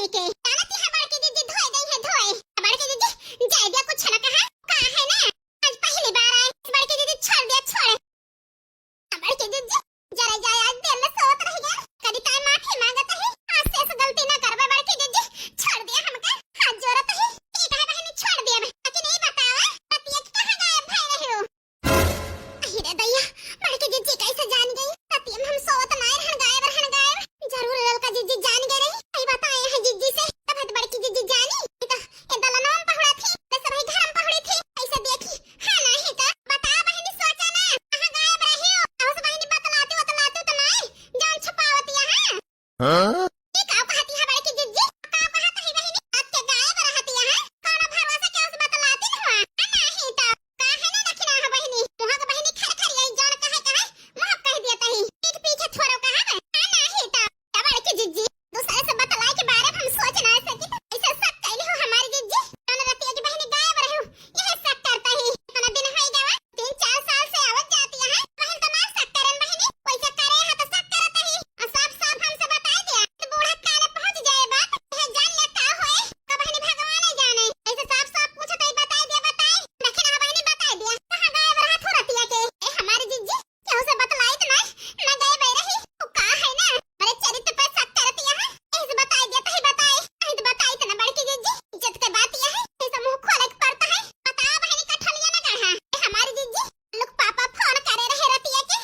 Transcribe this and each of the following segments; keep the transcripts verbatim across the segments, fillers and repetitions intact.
के। जानती है बड़की जिज्जी धोए देइहैं धोए। बड़की जिज्जी जाए दिया, कुछ न कहा। का है ना, आज पहली बार आए। बड़की जिज्जी छोड़ दिया, छोड़। बड़की जिज्जी, जरा जाए, आज देर ले सोवत रह गया। कदी ताई माफी मांगत ही, आज से ऐसे गलती ना करबे बड़की जिज्जी। छोड़ दिया हमका, हाथ जोड़त ही। ठीक है बहिनी, छोड़ दिया। लेकिन ई बतावा, रतिया के कहाँ गायब भई रही हो? अहि रे दैया, बड़की जिज्जी कैसे जान गई? रतिया में हम सोवत नाय रहन, गायब रहन, गायब। जरूर ललका जिज्जी जान गई रही। ई बताए हैं जिज्जी से, तब तो बड़की जिज्जी जानी। ई तो ए दलनवा में पहुड़ा थी, तो सभी घर में पहुड़ी थी। ऐसे देखी, हाँ, नहीं तो बता बहिनी, सोचा ना, कहाँ गायब रही हो? अहो से बहिनी बतलाती, बतलाती तो नहीं, जान छुपावती है। हाँ? ई का कहती है बड़की जिज्जी? का कहत ही बहिनी? अब के गायब रहती है? कौनो भरोसा के उस बतलाती न हुआ? आ, नहीं तो। काहे ना रखी ना हो बहिनी? मुँह के बहिनी खर खर यही जान कहे कहे, मुँह कह दिया तही। पीठ पीछे थोड़ो कहा है? आ, नहीं तो। तब बड़की जिज्जी, दूसरे से बतलाई के बारे में हम सोच ना सकी। ऐसे शक कैली हो हमारी जिज्जी? कौन रतिया की बहिनी गायब रही हो? यह शक करता ही। इतना दिन हो गया, तीन चार साल से आवत जाती है। बहन तो ना शक करन बहिनी, वैसे करे है तो शक करत ही। और साफ साफ हमसे बताई दिया। तो बूढ़ा काने पहुँच जाए बात, यह जान ले का होए। का बहिनी भगवान ही जाने। ऐसे साफ साफ पूछो तो ही बताई दिया, बताई। देखे ना बहिनी बताई दिया। कहाँ गायब रहा थो रतिया के? ए हमारी जिज्जी, केहू से बतलाई तो नहीं, मैं गए बे रही। तू का है ना, मेरे चरित्र पर शक करती है। ऐसे बताई दिया तो ही बताई। नहीं तो बताई तो ना बड़की जिज्जी, इज्जत के बात यह है। ऐसे मुँह खोले के पड़ता है। बता बहिनी कठलिया ना कहा। ए हमारी जिज्जी, लोग पापा फोन करे रहे रतिया के।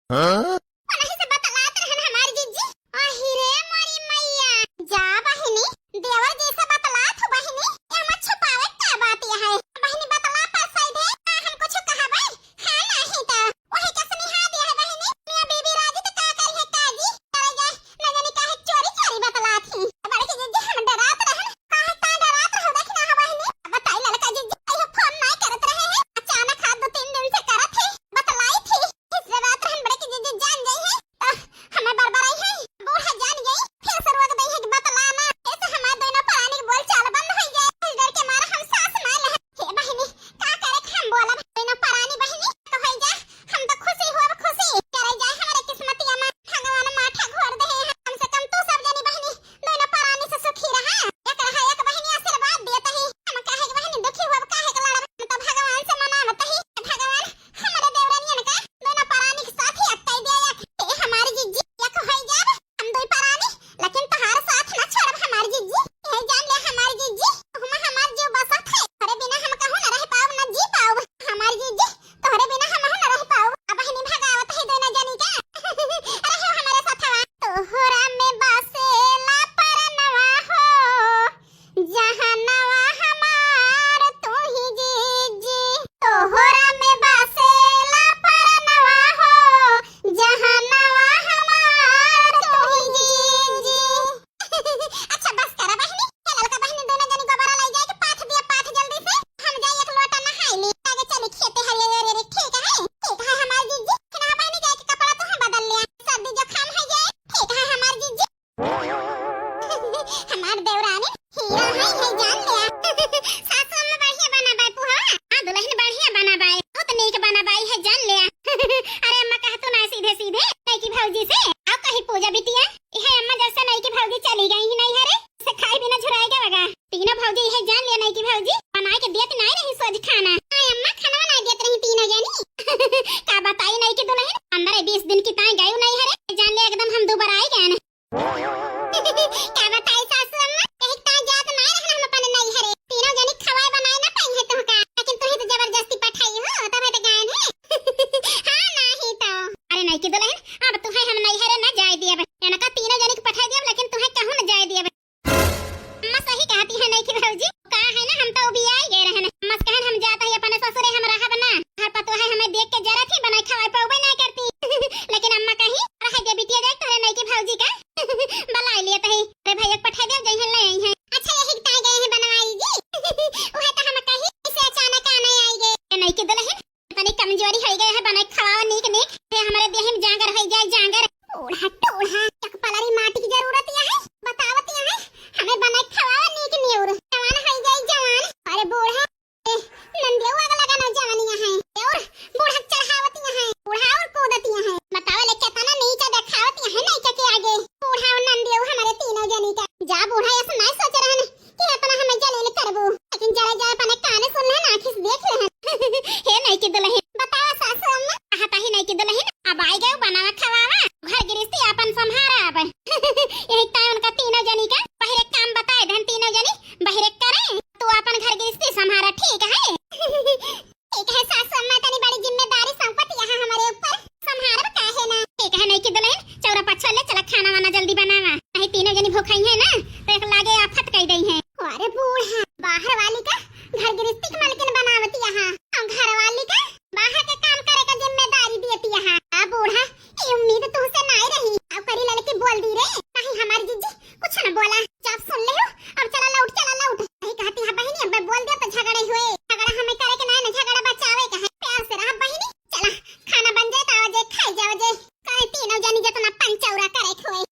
हाँ? उन्हीं से बतलात रहन हमारी जिज्जी। आही रे मोरी मैया, जा बहिनी, देवर जी से बतलात हो बहिनी, एमा छुपावे का बात यह है? बहिनी बतला पर सही दे, आ हम कुछ कहबै? हाँ नहीं तो, वही का सुनिहा दिया है बहिनी, मियाँ बीबी राजी तो का करी है काजी, करे जाए, न जानी काहे चोरी चोरी बतलात ही। बड़की जिज्जी हम डरात रहन, काहे का डरात रहो देखी ना हो बहिनी, बताई ललका जिज्जी, कहियो फोन नहीं करत रहे हैं, अचानक हाथ दो तीन दिन से करत ही, बतलाई थी। इस रात रहन बड़की जिज्जी जान गई है, तो हमें बरबराई है। बूढ़ा जान गई, फिर से रोक दई है कि बतला ना। ऐसे हमार दोनों परानी के बोलचाल बंद हो जाए। इस डर के मारे हम सांस ना ले। हे बहिनी, का करे हम बोलब? दोनों परानी बहिनी, तो होई जा, हम तो खुशी हो, अब खुशी। करे जाए हमारे किस्मतिया में, भगवान माठा घोर दे हैं। कम से कम तू सब जनी बहिनी, दोनों परानी से सुखी रहा। एक रहा, एक बहिनी आशीर्वाद देत ही। हम काहे के बहिनी दुखी हो, अब काहे के लड़ब? हम तो भगवान से मनावत ही, भगवान हमरे देवरानियन का दोनों परानी के साथ ही अटकाई दे। एक ए हमारी जिज्जी, एक होई जाब हम दुई परानी, लेकिन तोहार साथ ना छोड़ब हमारी जिज्जी। ये जान ले हमारी जिज्जी, तुहमा हमार जीव बसत है। तोहरे बिना हम कहूँ न रह पाउब, न जी पाउब। हमारी जिज्जी, तोहरे बिना हम न रह पाउब। अब बहिनी भगावत है दोनों जनी का। रहो हमारे साथवा। तोहरा में बसेला परनवा हो, जहनवा हमार तू ही जिज्जी, तोहरा में बसेला परनवा हो, जहनवा हमार तू ही जिज्जी। अच्छा बस करा बहिनी, ए ललका बहिनी दोनों जनी गोबरा लाई जाए के पाथ दिया, पाथ जल्दी से। हम जाई एक लोटा नहाई ली, आगे चली खेते हरियर हरियर, ठीक है? ठीक है हमार जिज्जी, फिर हाँ बहिनी जाए के कपड़ा तो हम बदल लिया, सर्दी जुकाम है ये, ठीक है हमार जिज्जी। हमार देवरानी हीरा है, है जान लिया। सासू अम्मा बढ़िया बना बाय पुआ। हाँ दुलहिन बढ़िया बना बाय, बहुत नीक बना बाय है जान लिया। अरे अम्मा कह तू ना सीधे सीधे नईकी भौजी से, आओ कही पूजा बिटिया। इहे अम्मा जब से नईकी भौजी चली गई ही नैहरे, से खाई बिना झुराए गवा गा। तीनों भौजी इहे जान लिया नईकी भौजी बनाए के दियत नाई रही सोझ खाना। आय अम्मा खाना ना दियत रही तीनों जनी। का बताई नईकी दुलहिन, पंद्रह बीस दिन की ताई गई नैहरे, जान लिया एकदम हम दुबराई गए। का बताई सासू अम्मा, कहीं ता जात ना रहन हम अपन नैहरे। तीनों जनी खवाए बनाए ना पाई है तुहका, लेकिन तुही तो जबरदस्ती पठाई हो, तबे तो गायन है। हाँ, नाही तो। अरे नईकी दुलहिन, अब तुहे हम नैहरे ना जाए दियब। एनका तीनों जनी के पठाई दियब, लेकिन तुहे कहूँ ना जाए दियब। अम्मा सही कहती है नईकी भौजी, का है ना, हम तो उबियाई गए रहन। अम्मा से कहन हम जात ही अपने ससुरे, हम रहब ना। घर पतोह है, हमें देख के जरा थी बनाई खवाई पाउबे ना करती। लेकिन अम्मा कही, रह दे बिटिया, जाए तोहरे नईकी भौजी का बलाई लिया तही। अरे भैया के पठाई दे, जइहन ले आई हैं। अच्छा यही ताई गए हैं बनवाई जी। वह तो हम कही इसे अचानक आने आई गए। ए नईकी दुलहिन, तनी कमजोरी होई गए है, बनाई खवाओ नीक नीक। हे हमरे देह में जांगर होई जाए जांगर। बूढ़ा टूढ़ा, एक पलरी माटी की जरूरत है, बतावत है। हमें बनाई खवाओ नीक निउर। जवान होई जाए जवान। अरे बूढ़ा, ए, नंदिया आग लगा ना जवानिया है। और बूढ़ा चढ़ावतिया है। बूढ़ा और जितना पंचौरा करे के होए।